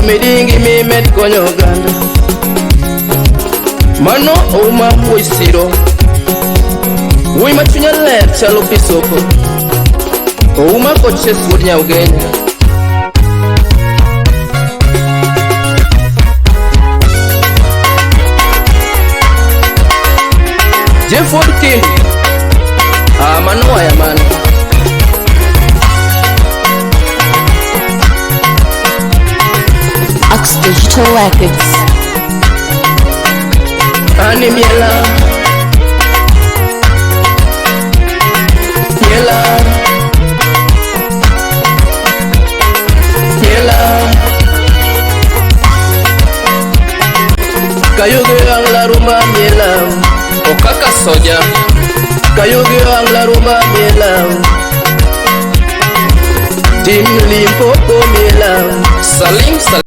Omedi ngimi med konyo oganda. Mano Ouma wuoyi siro. Wuoyi ma chunye ler chalo pi soko. Ouma koches wuod Nyaugenya. Jeff wuod Kindu. Ah, mano waya mano. Ox Digital Records. Ani miela. Miela. Miela. Kayugi ang la rumba miela. Okaka Soja. Kayugi ang la rumba miela. Tim Limpopo miela. Salim Salim.